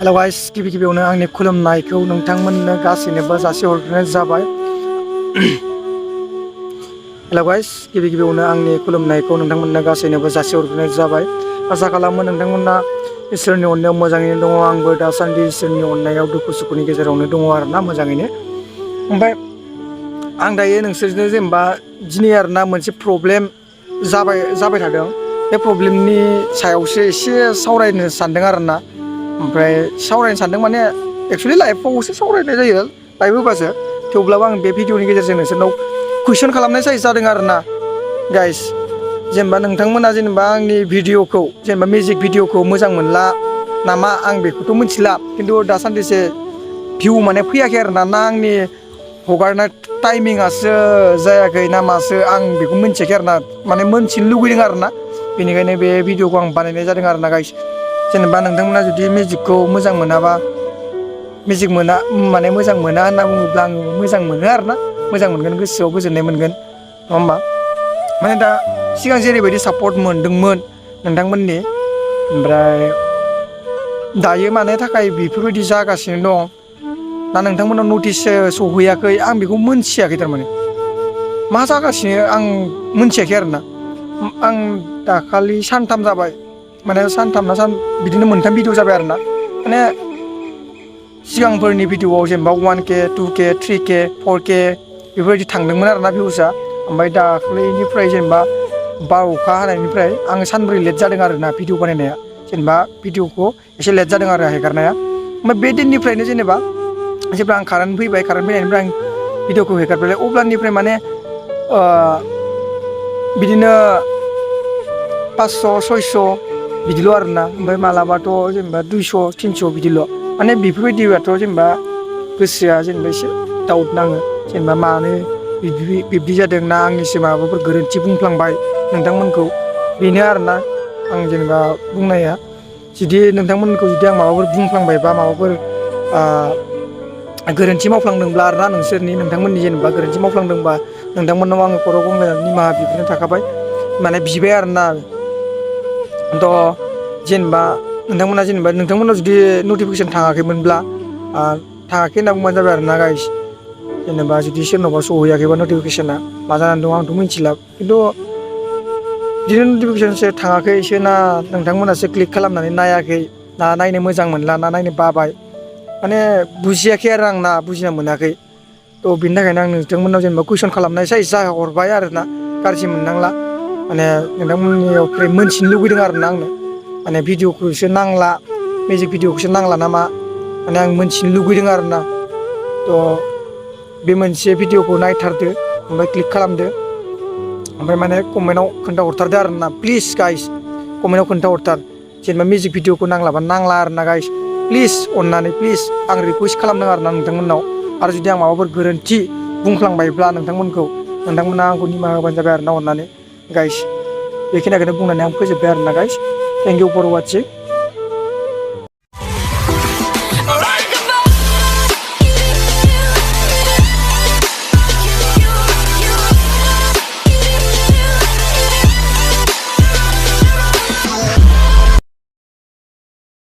Hello guys गिबियावनो आंनि खुलुमनायखौ नोंथांमोननो गासैनोबो जासिहरग्रोनाय जाबाय। हेलो गाइस गिबियावनो आंनि खुलुमनायखौ नोंथांमोननो गासैनोबो जासिहरग्रोनाय जाबाय। आसा खालामो नोंथांमोना इसोरनि अननायाव मोजाङैनो दङ। आंबो दासान्दि इसोरनि अननायाव दुखु सुखुनि गेजेरावनो दङ आरोना मोजाङैनो। ओमफ्राय आं दायो नोंसोरजों जेनेबा दिनै आरोना मोनसे प्रब्लेम जाबाय थादों। बे प्रब्लेमनि सायावसो एसे सावरायनो सानदों आरोना। ओमफ्राय सावरायनो सानदों माने एक्सुवेलि लाइफआवसो सावरायनाय जायो लाइफ होबासो, थेवब्लाबो आं बे भिडिअनि गेजेरजों नोंसोरनाव कुइसन खालामनाय जादों आरोना गाइस। जेनेबा नोंथांमोना जेनेबा आंनि भिडिअखौ जेनेबा मिउजिक भिडिअखौ मोजां मोनला नामा आं बेखौथ' मिथिला, खिन्थु दासान्दिसो भिउ माने फैयाखै आरोना, ना आंनि हगारनाय टाइमिंआसो जायाखै ना मासो आं बेखौ मिथियाखै आरोना, माने मोनथिनो लुगैदों आरोना। बेनिखायनो बे भिडिअखौ आं बानायनाय जादों आरोना गाइस। जेनेबा नोंथांमोना जुदि मिउजिकखौ मोजां मोनाबा, मिउजिक मोना माने मोजां मोना होनना बुङोब्ला आं मोजां मोनो आरोना, मोजां मोनगोन, गोसोआव गोजोननाय मोनगोन, नङा होमबा? माने दा सिगां जेरैबायदि सापर्ट मोनदोंमोन नोंथांमोननि, ओमफ्राय दायो मानि थाखाय बेफोरबायदि जागासिनो दं ना नोंथांमोनाव नटिससो सहैयाखै आं बेखौ मोनथियाखै। थारमाने मा जागासिनो आं मोनथियाखै आरोना। आं दाखालि सानथाम जाबाय, माने सानथाम ना बिदिनो मोनथाम भिडिअ जाबाय आरोना। माने सिगांफोरनि भिडिअआव जेनेबा 1K 2K 3K 4K बेफोरबायदि थांदोंमोन आरोना भिउसआ। ओमफ्राय दाख्लैनिफ्राय जेनेबा बार अखा हानायनिफ्राय आं सानब्रै लेट जादों आरोना भिडिअ बानायनाया, जेनेबा भिडिअखौ एसे लेट जादों आरो हेगारनाया। ओमफ्राय बे दिननिफ्रायनो जेनेबा जेब्ला आं कारेन्ट फैबाय, कारेन्ट फैनायनिफ्राय आं भिडिअखौ हेगारबाय, अब्लानिफ्राय माने बिदिनो 500 600 बिदिल' आरोना। ओमफ्राय मालाबाथ' जेनेबा 200 300 बिदिल'। माने बेफोरबायदिबाथ' जेनेबा गोसोआ जेनेबा एसे डाउट नाङो, जेनेबा मानो बिब्दि जादों, ना आंनिसो माबाफोर गोरोन्थि बुंफ्लांबाय नोंथांमोनखौ, बेनो आरोना आं जेनेबा बुंनाया। जुदि नोंथांमोनखौ जुदि आं माबाफोर बुंफ्लांबाय बा माबाफोर गोरोन्थि मावफ्लांदोंब्ला आरोना, नोंथांमोननि जेनेबा गोरोन्थि मावफ्लांदोंबा नोंथांमोननाव आङो खर' गंग्लायनानै निमाहा बिग्रोनो थाखाबाय, माने बिबाय आरोना। थ' जेनेबा नोंथांमोनाव जुदि नटिफिकेसन थाङाखैमोनब्ला थाङाखै होनना बुंबानो जाबाय आरोना गाइस। जेनेबा जुदि सोरनावबा सहैयाखैबा नटिफिकेसना मा जानानै दं आंथ' मिथिला, खिन्थु बिदिनो नटिफिकेसनसो थाङाखैसो ना नोंथांमोनासो क्लिक खालामनानै नायाखै, ना नायनो मोजां मोनला, ना नायनो बाबाय, माने बुजियाखै आरो आं ना बुजिना मोनाखै। थ' बिनि थाखायनो आं नोंथांमोनाव जेनेबा कुइसन खालामनायसै जाहरबाय आरोना, गाज्रि मोननांला। माने नोंथांमोननिफ्राय मोनथिनो लुबैदों आरोना आंनो, माने भिडिअखौसो नांला, मिउजिक भिडिअखौसो नांला नामा, माने आं मोनथिनो लुगैदों आरोना। थ' बे मोनसे भिडिअखौ नायथारदो, ओमफ्राय क्लिक खालामदो, ओमफ्राय माने कमेन्टआव खोन्थाहरथारदो आरोना प्लिज गाइस। कमेन्टआव खोन्थाहरथार जेनेबा मिउजिक भिडिअखौ नांलाबा नांला आरोना गाइस, प्लिज अननानै प्लिज आं रिकुवेस्ट खालामदों आरोना नोंथांमोननाव। आरो जुदि आं माबाफोर गोरोन्थि बुंफ्लांबायब्ला नोंथांमोना आंखौ निमाहा होबानो जाबाय आरोना अननानै गाइस। बेखिनिखौनो बुंनानै आं फोजोब्बाय आरोना गाइस। Thank you for वाचिं।